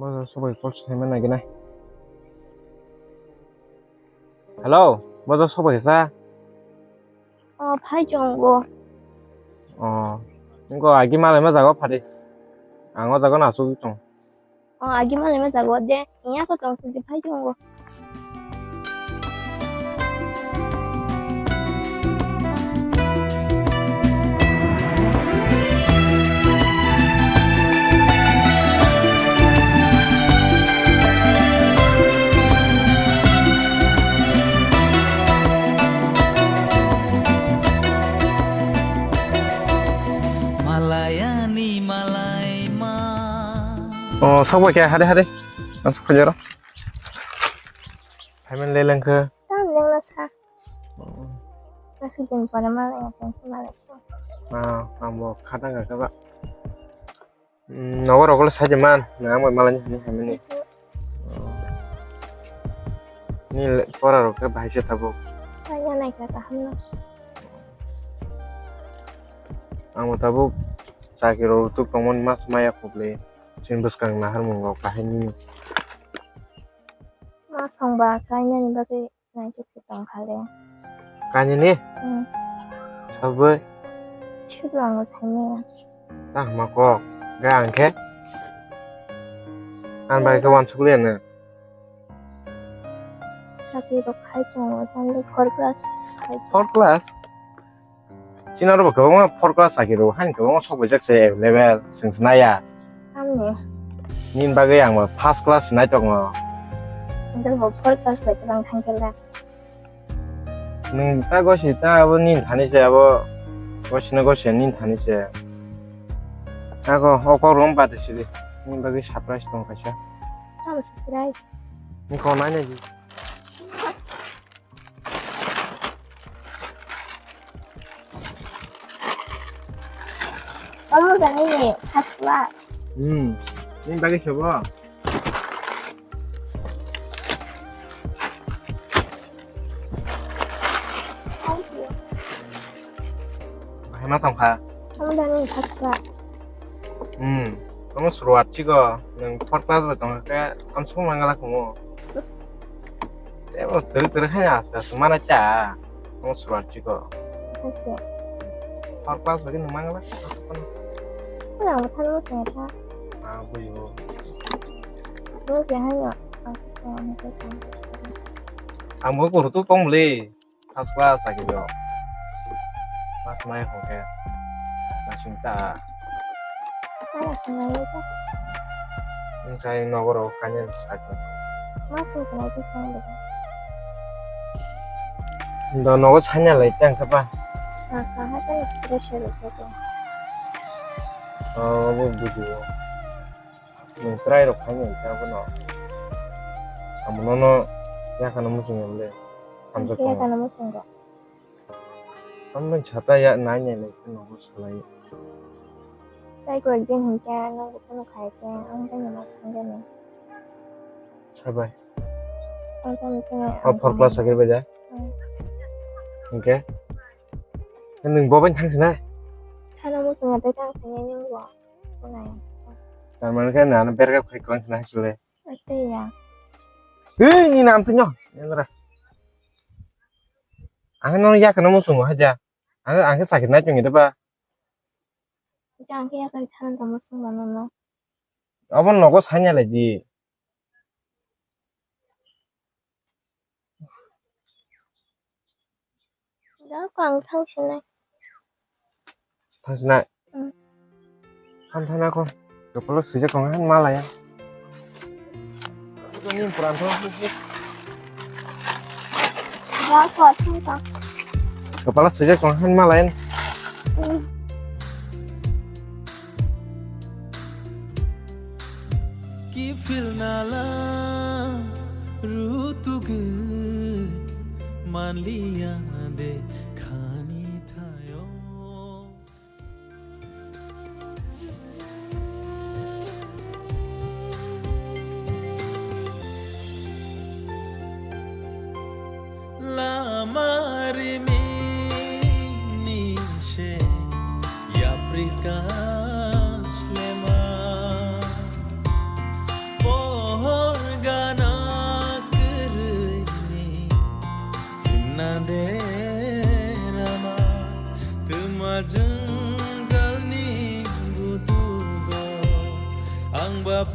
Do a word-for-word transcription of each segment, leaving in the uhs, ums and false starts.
Bojo sobai call saiman naiginai. Hello, bojo sobai sa? O, phai chongo. O, niko agi malai ma jago phadi. Ang o jago na asugwi tong. O, agi malai ma jago de. Iya ko tong sidi phai chongo. Malayani malaima. O, sok bai khe, hade, hade. Asuk phai jaro. Payment le lengkhe. Tam lengna sa. Nasik din pore malai ya, tension malai so. Ah, ang bo khatang ka ba. Mm, nogo rok le saja man, nang ang bai malai ni hamya ni. Ni le pora rok khe bahai se tabuk. Kaya nai kha kaham no. Ang bo tabuk chakri rok tuk tongmani mas maya khuble. Chini bwskang naharmung rok bahai nini. Ma song ba kainani bagwi naitugse tong kha le. Kainani? Hmm. Sabwi? Chudu ang bo saimaya. Tah ma kok. Ga ang khe? Ang bai khe wansuk le na. Chakri rok khai tongo, tamo four class khai tongo. Four class? Chini oro bo kwbangma four class chakri rw, haino kwbangma sok bai jak se available, chwng se naiya. Tamni? Nini bagwi ang bo first class se naitok no. Hwnkhe bo four class bai twlang thang khe le. Nwng ta gosi ta abo nini thani se abo, gosi no gosi nini thani se. Ako o kok rwng bade sidi. Nini bagwi surprise tong kaisa. Tamo surprise? Nini kok nai nai di. Omo gani ni first class. Hmm. Nini bagwi sobo? Thank you. Bahai ma tong kha? Omo gani ni first class. Hmm. Omo suruat chiko. Nwng four class bai tong khe, amsuk mangala kumo. Tebo twrwk twrwk hai aste aste mana cha. Ang surat chiko. Acha. Four class lagi nang mangala. Wala ang thani mo tong ta. Ah, buyo. Mo kya hai yo. Ang bo guru tu tong le. First class lagi yo. Mas mai ho ke. Masing ta. Nwng sai nogo rok kanya sak. Ma sung kwnai khe sung de. Do nogo sanya lai tang kha ba. Saka ha tang pressure rok khe. Oh, bo buji o. Nwng try rok kanya kha bono. Amo nono yakano muchung yam le. Hamjak tongo. Yakano muchung rok. Ang bai chata ya nai nai lai khe nogo salai. Tai koi din hinkhe ang bo phone khai khe ang bai no thang gani. Sabai. Ang tamo sini. O four class sakir bai da. Hmm. Hinkhe. Nwng bo bai thang sinai. Thana mo sini tai thang sinai nwng bo. Sinai. Tar mane khe nana berga khai klang sinai sile. Ate ya. Hei ni nam tu nyo. Yang ra. Ang no yakano muchung haja. Ang, ang khe sakit nai chungi deba. Ang khe yakari tharan tamo sung mano no. Abo nogo sanya lai di. Da ko ang thang sinai. Thang sinai. Hmm. Than than ako. Kepala sejak kong han malaya. Ini peran tuh. Ba ko thang ka. Kepala sejak kong han malaya. Hmm. Ki feel nala rutuge manliya de khani thayo. Lamari mini se yapri kaslema. Obo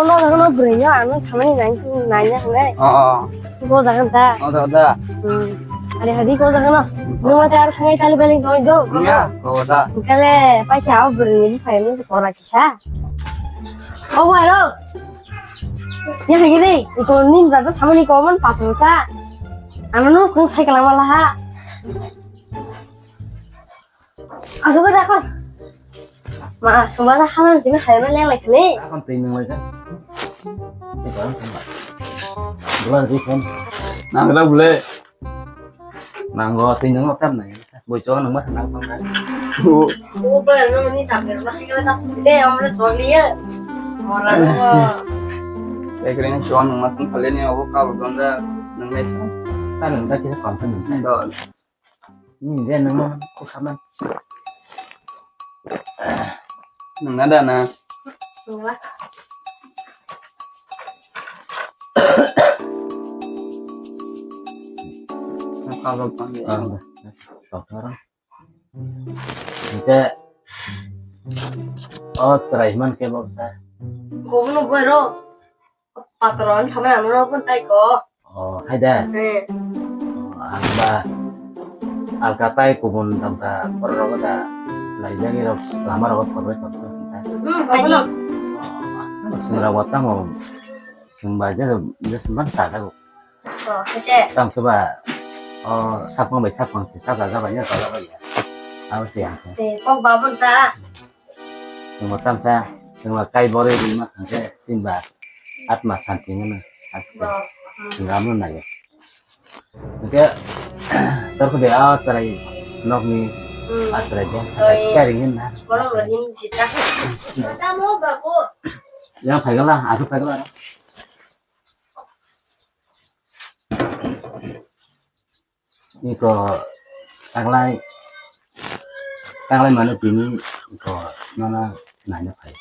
no jaga no bwrwi no ang no samani nai nai ya hwnai. Oh, oh. Go jaga da. Oh, jaga da. Hmm. Ari hadi go jaga no. Nung mate ar sangai tali beling koi do. Ya, go da. Kale pai kya o bwrwi ni pai ni kora kisa. Obo aro. Ya hagi re. Ko nin ba samani ko mon patro sa. Ano no sung sai kala mala ha. Asuk da kon. Ma, sumba sa hana sini hai ma leng lai sini. Kon twi nung lai ka. Ni ko thang ba. Bula ri sen. Nang ra bule. Nang go twi nung tam nai. Boi cho nung ma nang thang ba. O ba no ni cham ber ma hai ka ta sini de amre so liye. Ora no. Ekre ni cho nung ma san phale ni obo ka bo don da nung lai sa. Ta nung da kisa kon thang nung. Do. Ni je nung ko khaman. Nung na da na. Nung ba. Nung ka ba pang ya. Ah, doctor. Oke. Oh, serai man ke bok sa. Ko no baro. Patron sabai ano pun tai ko. Oh, hai da. Eh. Oh, ang ba alka tai kubun tangka borok da laijak rok lama rok khorbai khorbai. Hmm, hai ni. Oh, sumra wata mo. Sumba je je semban sa da. Oh, kese. Tang ke ba. Oh, sapang bai sapang se sa da ba ya sa da ba ya. Abo se ang. Eh, kok babun ta. Chwngbo tamsa, chwngbo kai borwi rwima thangkhe, chwngba atma santi hwnwi. Chwng amno naiyo. Hwnkhe, torkho de a chwrai nokni a chwrai de, chari hwnna. Yang phaigala, aswk phaigala. Iko taklai, taklai mano tini iko nono naina phai.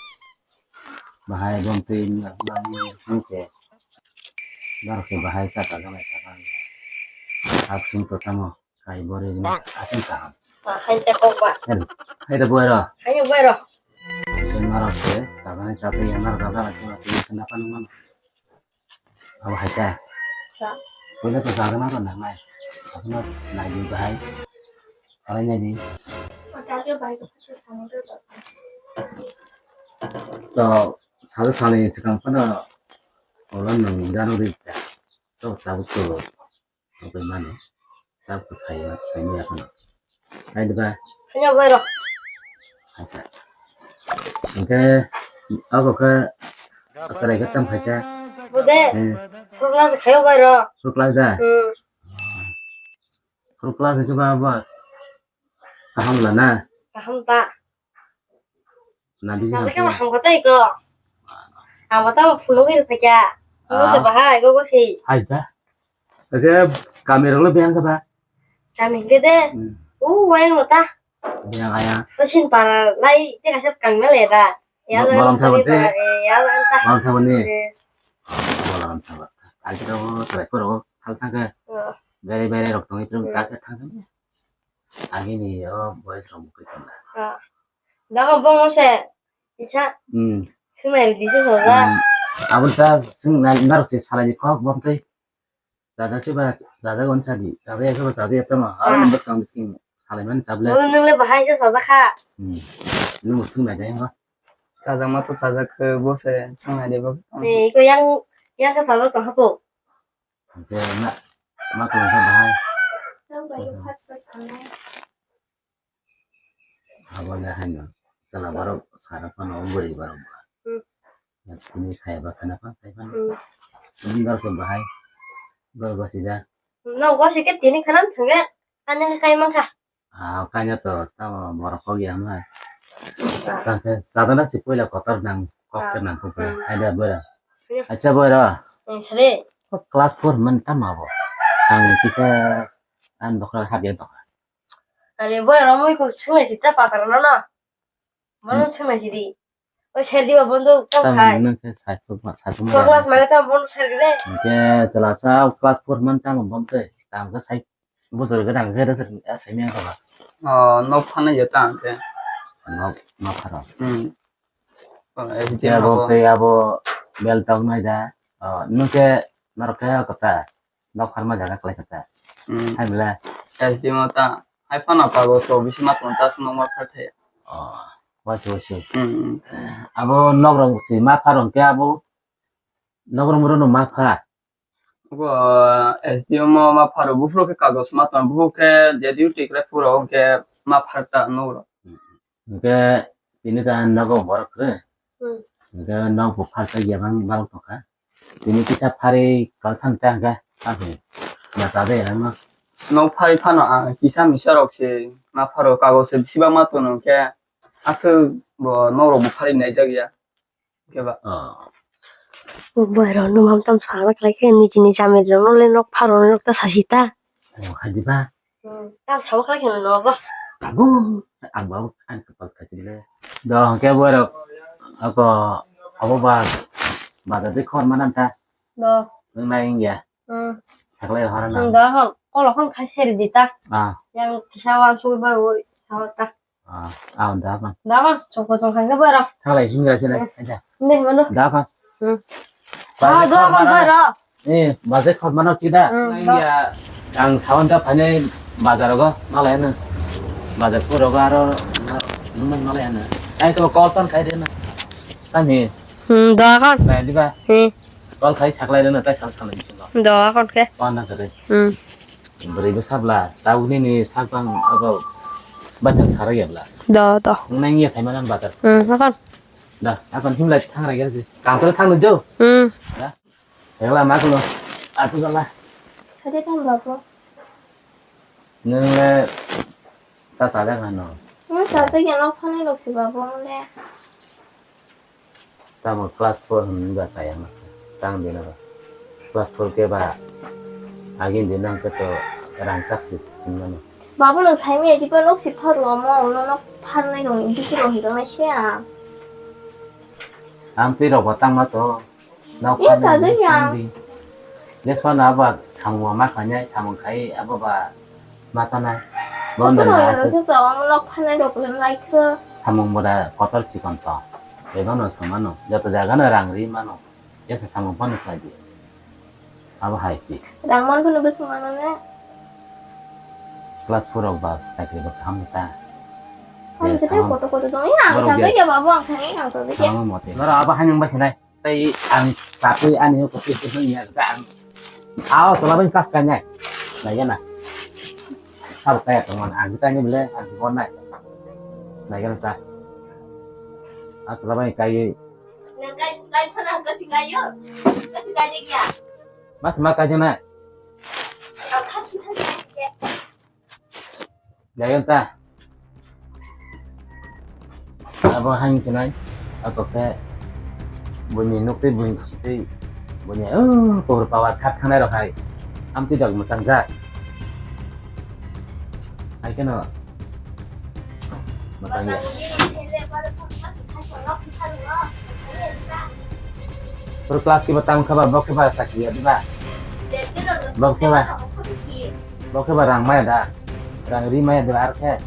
Bahai bomtwi nokni hwnse norok se bahai chata jalai chata. Hak sung to tamo kai bori ni asing kaham. Hai te kok ba. Hai da buai ro. Hai buai ro. Norok se chata chata ya norok chata chata tini kena panu mano. Abo hai khe. Puila to jaga nang rw nangnai. Abono nai di bahai. Salai nai di. To salo salai swkang phano ulo nwng jano ri kha. To tabuk to. Oke mano. Tabuk to sai sai ni akhano. Hai diba? Hanya bai ro. Sai sai. Oke. Abo khe atrai khe tam khaisa. Bude. Eh. Frukla se khayo bai ro. Frukla da. Hmm. Frukla se ba ba. Kaham la na. Kaham ta. Na bisi. Sa ke ma hangko tai ko. Abo ta phunugwi rwphaikha. Phunuk se bahai go go sei. Hai da. Oke, kami rok le biyang kha ba? Kami hingke de. Hmm. U wai mo ta. Biyang aya. Pachin para lai te kaisa kami ma le da. Ya da. Malam thabo te. Ya da ta. Malam thabo ni. Malam thabo. Aji rok trai koro hal thangke. Bere bere rok tongwi prum ta ke thangke. Agini o boys rok bukui tongla. Dago bongo se isa. Hmm. Sumai di se soja. Hmm. Abon ta sing na narok se salai di kok bom tei. Jada se ba jada gon sadi. Jada ya se ba jada ya tama. Aro number kang sing salai man sable. Bo nung le bahai se soja kha. Hmm. Nung sing na dai ma. Sajak ma to sajak bo se sing na de bo. Ni ko yang yang ka soja to hapo. Oke, na, ma tong khe bahai. Abo le haino, chwla borok sara phano bwrwi borok bo. Hmm. Tini saya ba khana pha, sai phano. Hmm. Tini dor se bahai. Dor ba sida. No, bo se ke tini khana thangke, ani kai man kha. Ah, kanya to tamo borok kok ya ma. Tangke sadana si puila kotor nang kok ke nang kok. Hmm. Ada bora. Iya. Acha bora. Eh, sale. Kok class four man tamo bo. Ang kisa an bokra hab ya to. Are boy romoi ko sungai sita patar no no. Bono sungai sidi. Oi, ser diba bondo, tamo khai. Nang khe sai thok ma, sai thok ma. Class mane tamo bondo ser gre. Ke class a class four man tamo bondo. Tam khe sai bujur gre dang gre ser sai mi ang kha. Oh, nok phana ya ta ang khe. Nok, nok pharo. Hmm. Oh, S D M ke abo abo. Ke abo bel tong nai da. Oh, nung ke norok khe kota. Nok pharma jaga kwlai kha ta. Hmm. Hai bela. S D M ta. Hai phano kagos rok bisi ma tong ta, aswk nok ma phar thaya. Oh, waisi, waisi. Hmm, hmm. Abo nok rok si ma phar hwnkhe abo nok rok moro no ma pha. Abo, S D M o ma pharo, buphuru khe kagos ma tong, buphuru khe je duty khlai phuru hwnkhe ma phar ta nok rok. Hwnkhe tini ta nogo borok kwrwi. Hmm. Hwnkhe nok bo phar ta ya bang bang tongkha. Tini kisa phari kalthang ta hwnkhe, tamo ya ta de rang no. Nok phari phano ang kisa misa rok se ma pharo, kagos se bisi ba ma tono hwnkhe aswk bo nok rok bo phari nai jak ya. Hwnkhe ba. Oh. Bo bai rok no mam tam sa ma khlai khe niji ni jamir rok no le nok pharo nok ta sa si ta. Oh, hai di ba? Hmm, tam sabo khlai kheno nogo. Abo, ang babu ang kapal khachi bile. Do, hwnkhe borok, ako, abo ba, bazar de khor manam ta. Do. Nwng nai wngya. Hmm. Thaklai hora na. Hmm, do, hon, kolo hon khai seri di ta. Ah. Yang kisa wan sui ba oi, sabo ta. Ah, ah, da man. Da man, chokko tong khai ke borok. Thaklai hingra sini. Hmm. Aja. Hindi, mano. Da man. Hmm. Bazar khor manam. Borok. Eh, bazar khor mano chida. Hmm, nang ba- ya, ang sawan da phane bazar go, malai na. Bazar khor go aro, nung malai na. Ai to call ton khai de na. Tami. Hmm, doa kon. Nai di ba? Hmm. Call khai saklai na, tai sal sal ni singo. Doa kon ke. Pan na kare. Hmm. Beri be sabla, tau ni ni sabang abo. Bajang sara ya bla. Do, do. Nang ya sai mana bazar. Hmm, kon. Da, apan himlai thang rai gasi. Kam kore thang jo. Hmm. Da. Egla ma kulo. Atu gala. Sade thang babu. Nung le cha cha da hano. Nung cha cha ya nok phane lok si babu le. Tamo class four hwn ba chaya ma. Tang dina ba. Class four ke ba. Agin din nang ke to rang chak si hwn mano. Babu, nwng saimaya diba nok si phar rw omo, ulo nok pharnai rwngni bisi rw hinjaknai se ang. Ang twi rok bo tangma to. Nok pharnai sajak ya. Tang di. Jesphano abo samung ma khainai, samung khai abo ba ma chanai. Bo bai rok khe sa omo nok pharnai rok lai khe. Samung bora kotor chikon to. Ebono samano. Joto jaga no rang ri mano. Jesa samung phano khlai di. Abo hai si. Rang man phano bwswk mano ne. Class four rok ba chakri bo kaham ta. Ang jesa koto koto tong ya, ang borok sajak ya babu, ang sajak ya, ang sajak ya. Ang mote. Nora abo hai nang ba sinai. Tai ang satwi ani ko ko ko ya ta ang. Ao tola bai kas kanya. Na ya na. Sab kaya tong man ang kanya bile ang bonai. Na ya na ta. Ao tola bai kai. Nang kai kai phana kasi kayo. Kasi kayo kya? Mas ma kayo na. Kasi kasi kya? Jayon ta. Abo hang chinai. Ako ke buni nukti buni sitwi buni oh pohor power khat khanai rok hai. Amtwi dok mwchang jak. Hai keno. Masang ya. Pro class ke batang kaba bok ke ba sakya diba. Bok ke ba. Bok ke ba rang maya da. Rang ri maya da ar ke.